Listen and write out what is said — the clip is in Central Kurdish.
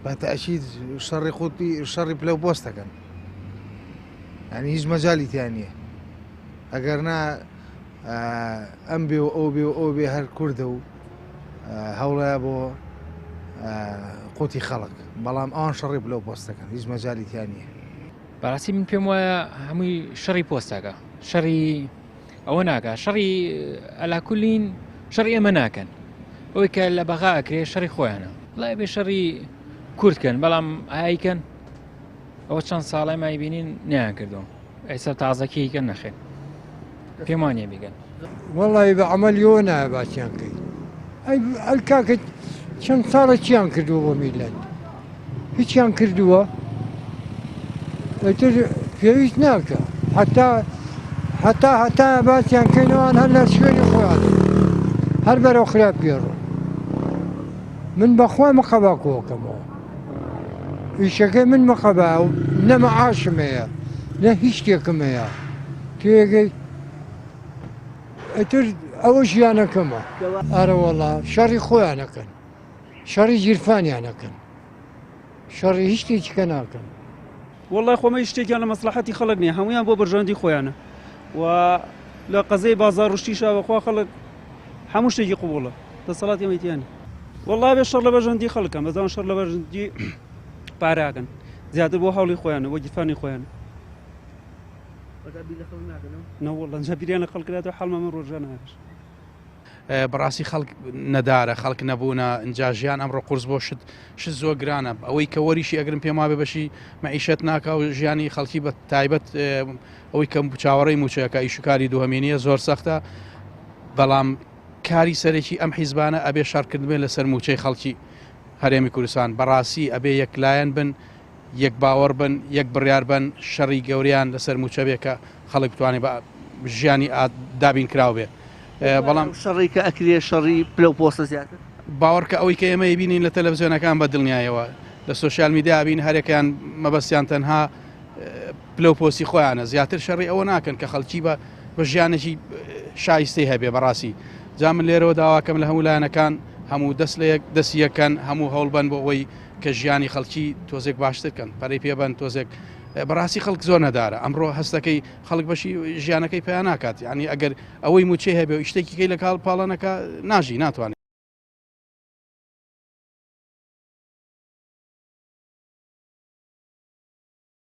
بە تەئکید شەڕی قوتی شەڕی پلە و پۆست دەکەن یعنی هیچ مەجالی تیا نییە ئەگەر نا ئەم بێ و ئەو بێ و ئەو بێ هەر کوردە و هەوڵەیە بۆ قوتی خەڵک بەڵام ئەوان شەڕی پلە و پۆست دەکەن هیچ مەجالی تیا نییە. بەڕاستی من پێم وایە هەمووی شەڕی پۆستەکە شەڕی ئەوە ناکە شەڕی ئەلاکولین شەڕی ئێمە ناکەن ئەوەی کە لە بەغا ئەکرێ شەڕی خۆیانە وڵای بێ شەڕی کوردکەن بەڵام ئایکەن ئەوە چەند ساڵی مای بینین نیان کردو ئێستا تازەکیکە نەخێن پێم وانە بیگەن وەڵی بە عملیەوە نایە باسییان کەی ئەی کاکە چەند ساڵە چیان کردووە بۆ میلەت هیچیان کردووە ئیتر پێویست ناکە هەتا هەتا هەتا باسیان کەینەوان هەر لە شوێنی خۆیان هەر بەرەو خراپ پێڕۆ من بەخوا مقەبا کۆکەمەوە ئیشەکەی من مقەبا و نەمە عاشم هەیە نە هیچ شتێکم هەیە تێگەی ئیتر ئەوە ژیانەکەمە ئەرەوەڵا شەڕی خۆیانەکەن شەڕی گیرفانیان ئەکەن شەڕی هیچ شتێکی کە ناکەن. وەڵای خۆمە هیچ شتێکیان لە مەسڵەحەتی خەڵک نییە هەموویان بۆ بەرژەوەندی خۆیانە و لە قەزەی بازاڕ ڕشتیشا بەخوا خەڵک هەموو شتێکی قبوڵە دەسەڵاتی ئەمەی تیا نییە وەڵا بێ شەڕ لە بەرژەوەندی خەڵکەن بەزان شەڕ لە بەرژەوەندی پاراکەن زیاتر بۆ هەوڵی خۆیانە بۆ گیرفانی خۆیانە نەوەڵا جا بیریان لە خەڵک کراتەوە حاڵمان من ڕۆژانە هەر بەڕاستی خەڵک نەدارە خەڵک نەبوونە ئینجا ژیان ئەمڕۆ قورس بۆ شت شت زۆر گرانە ئەوەی کە وەریشی ئەگرن پێم وابێ بەشی مەعیشەت ناکا و ژیانی خەڵکی بە تایبەت ئەوەی کە چاوەڕێی موچەکە ئیش و کاری دووهەمینیە زۆر سەختە بەڵام کاری سەرەکی ئەم حیزبانە ئەبێ شەڕکردن بێت لەسەر موچەی خەڵکی هەرێمی کوردستان بەڕاستی ئەبێ یەکلایەن بن یەک باوەڕ بن، یەک بڕیار بن، شەڕی گەورەیان لەسەر مووچە بێ کە خەڵک بتوانێ بە ژیانی دابین کراو بێ. بەڵام شەڕی کە ئەکرێ شەڕی پلە و پۆستە زیاتر. باوەڕ کە ئەوەی کە ئێمە ئەیبینین لە تەلەفزیۆنەکان بە دڵنیایەوە لە سۆشیال میدیا ئەبین هەرێکیان مەبەستیان تەنها پلە و پۆستی خۆیانە زیاتر شەڕی ئەوە ناکەن کە خەڵکی بە بە ژیانێکی شایستەی هەبێ بەڕاستی جا من لێرەوە داواکەم لە هەموو لایەنەکان هەموو دەست لە یەک دەستی یەکەن هەموو هەوڵبەن بۆ ئەوەی کە ژیانی خەڵکی تۆزێک باشتر کەن پەرەی پێبەن تۆزێک بەڕاستی خەڵک زۆر نەدارە ئەمڕۆ هەستەکەی خەڵک بەشی ژیانەکەی پیا ناکات یعنی ئەگەر ئەوەی موچەی هەبێ و شتێکیکەی لە کاڵ پاڵەنەکە ناژی ناتوانێت.